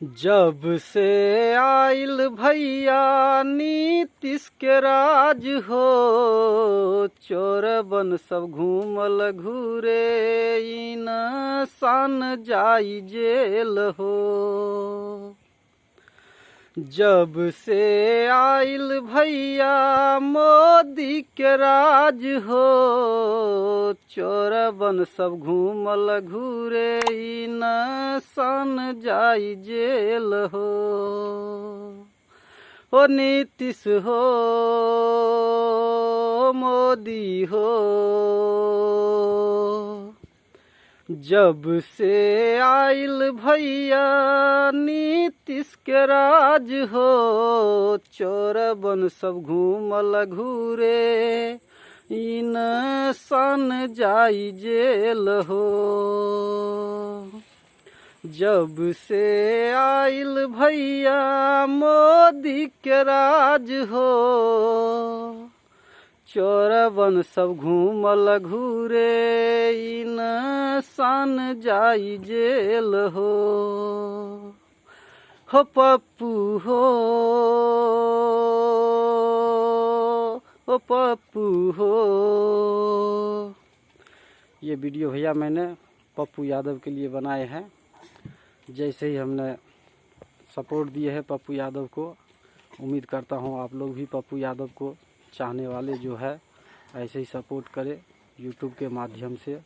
जब से आइल भैया नीतीश के राज हो, चोरबन सब घूमल घूरे इंसान जाई जेल हो। जब से आइल भैया मोदी के राज हो, चोरबन सब घूमल घूरे इंसान जाई जेल हो। ओ नीतीश हो मोदी हो, जब से आइल भैया नीतीश के राज हो, चोरबन सब घूमल घूरे इंसान जाई जेल हो। जब से आइल भैया मोदी के राज हो, चोरबन सब घूमल घूरे इंसान जाई जेल हो। हो पप्पू हो, ओ पप्पू हो। ये वीडियो भैया मैंने पप्पू यादव के लिए बनाए हैं। जैसे ही हमने सपोर्ट दिए है पप्पू यादव को, उम्मीद करता हूँ आप लोग भी पप्पू यादव को चाहने वाले जो है ऐसे ही सपोर्ट करें यूट्यूब के माध्यम से।